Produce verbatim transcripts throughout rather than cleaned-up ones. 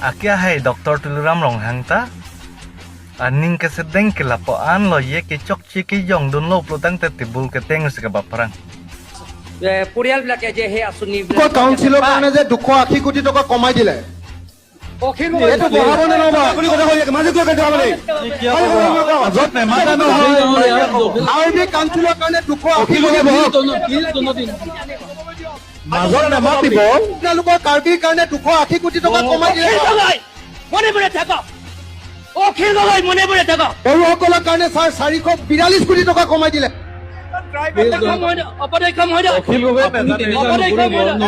Akia hai Doctor Tuliram Ronghang ta aning kesedeng ke lapu-an lo, ye kechokche kejongdunlo pulotangte table keteng si kebaphrang. এ, পৰিয়ালবিলাকে যে সেই আঁচনি কোন কাউন্সিলৰ কাৰণে যে দুশ আশী কোটি টকা কমাই দিলে, অখিল এইটো বঢ়াব নে নবঢ়াব? আপুনি কথা কৈ মাজে কৈ কথা মানে মাজত নেমাতা নহয়। কাৰ্বি কাউন্সিলৰ কাৰণে দুশ আশী কোটি বঢ়াব। মাজত নেমাতিব। আপোনালোকৰ কাৰ্বিৰ কাৰণে দুশ আশী কোটি টকা কমাই দিলে। অখিল গগৈ, মনে মনে থাকক। অখিল গগৈ, মনে মনে থাকক। বড়োসকলৰ কাৰণে ছাৰ চাৰিশ বিয়াল্লিছ কোটি টকা কমাই দিলে। অধ্যক্ষ মহোদয়, অপধ্যক্ষ মহোদয়। অখিল গগৈ নেতা নেকি? অপধ্যক্ষ মহোদয়।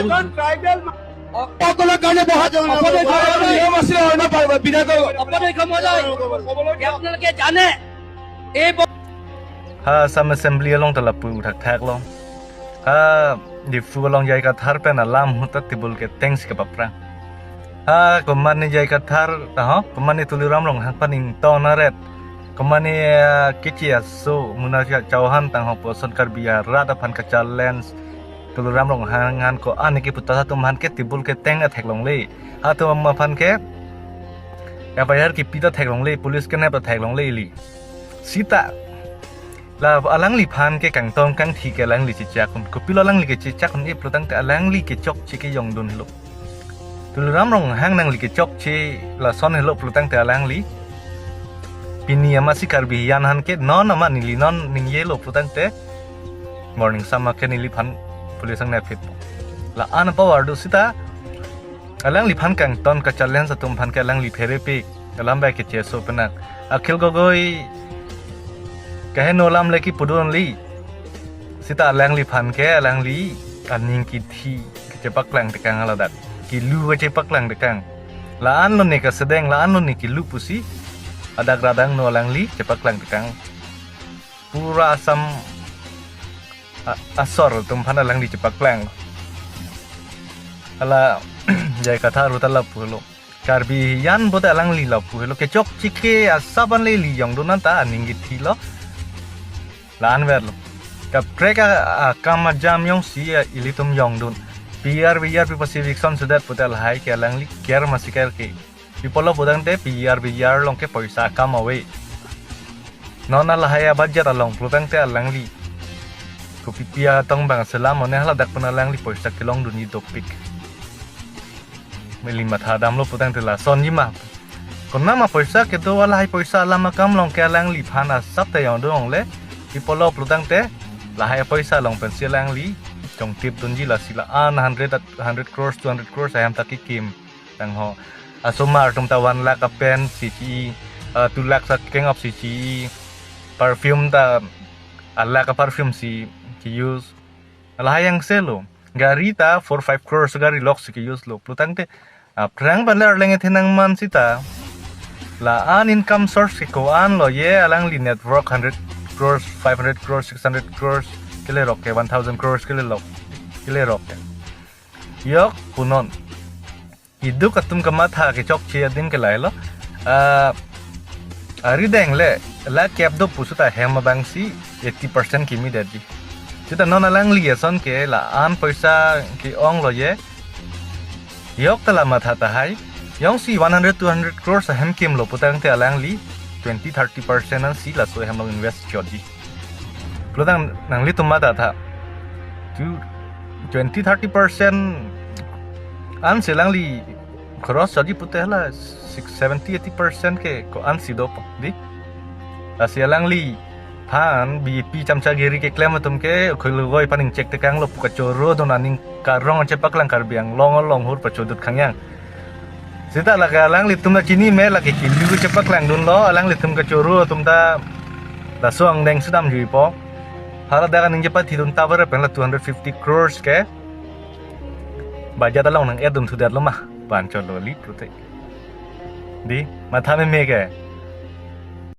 সকলৰ কাৰণে বঢ়াই অপধ্যক্ষ মহোদয়। নিয়ম আছে, হয় ন, বিধায়ক? অপধ্যক্ষ মহোদয়, আপোনালোকে জানে এই ব- Ha Assam Assembly along ta lapu thakthak lo. Ha Diphu along J I Kathar pen alam ahut ta table keteng si kebaphrang. Ha komane J I Kathar ta ho, komane Tuliram Ronghang aphan ington aret, komane, eh, Keche aso Munna Chauhan tang ho puson Karbi arat aphan kachallenge Tuliram Ronghang an ko-an ke puta atum aphan ke table keteng ta theklongle. Atum aphan ke F I R kepi ta theklongle, police kenep ta theklongle ili. Sita la alangliphan ke kangtong kangthi ke alangli chechak un. Kopilo alangli kechechak un-e pulotangte alangli kechokche kejongdun helo. Tuliram Ronghang nangli kechokche lason helo pulotangte alangli pini amatsi Karbi hiyan aphan ke non amat neli non ningjelo pulotangte morning sama ke neliphan police ang nepit. La-an power do sita alangliphan kangton kachallenge atum aphan ke alangli pherepik, alam bai kecheso penak. Akhil Gogoi kaheno alam le kipu do-onli. Sita alangliphan ke alangli aning kithi kechepaklang tekang, ladak kilu kechepaklang tekang. La-an lo ne kasedeng, la-an lo ne kilu pusi adak radang no alangli chepaklang tekang. Pura Assam a- asor atum aphan alangli chepaklang. Hala J I Kathar ahut ta lapu helo. Karbi hiyan bote alangli lapu helo. Kechokche ke asap an le li jongdun an ta aning kithi lo. La-an verlo. Kaprek a- akam ajam jongsi, eh, ilitum jongdun. P R V R pi pasi eviction sudat pute lahai ke alangli care masi care ke. Pi apotlo pulotangte P R V R along ke poisa akam ave. Non lahai a budget along pulotangte alangli kopipi atong bang selam one haladak pen alangli poisa kelongdunji dopik. Meli matha damlo pulotangte lasonji ma. Konat ma poisa kedo, lahai poisa alam akam along ke alangliphan asap ta jongdun longle. Pi apotlo pulotangte lahai poisa along pensi alangli jongtip dunji, lasi la-an hundred, hundred crores, two hundred crores ahem ta kekim tang ho. Asomar atum ta one lakh apen si chi, uh, two lakh sa keng up si chi, perfume ta a lakh a perfume si chi use. Lahai jangse lo. Gari ta four five crores gari lok si ke use lo. Pulotangte aphrang pen le arleng ethe nangman sita la-an income source ke ko-an lo, ye alangli net worth hundred crores, five hundred crores, six hundred crores kelerok ke, one thousand crores kelelok, kelerok ke. Yok punon. Iduk atum kamatha kechokche adim ke lahai lo. Ah, arideng le la kep do pusi ta hem abang si eighty percent kimi detji. Sita non alangli ason ke la-an poisa ke-ong lo ye. Yok ta la matha tahai. Jongsi one hundred, two hundred crores ahem kimlo pulotangte alangli twenty, thirty percent an si laso ahem along invest chotji. Pulotang nanglitum matha tha. Tu twenty, thirty percent an si alangli cross jadi pute hala six, seventy, eighty percent ke ko-an si dopo, dei. Lasi alangliphan B J P chamchagiri keklem atum ke Akhil Gogoi aphan ingchek tekang lo pu kachoro dun, aning karong chepaklang, Karbi Anglong along hur pachodut khangyang. Sita lake alanglitum ta chini me, lake kilu chepaklang dunlo, alanglitum kachoro atum ta laso angdeng sudam juipo. Haladak aning chepathi dun ta bare pen la two hundred fifty crores ke budget along nang-et dun thudetlo ma. Ban cholo li pute. Dei, matha meme ke.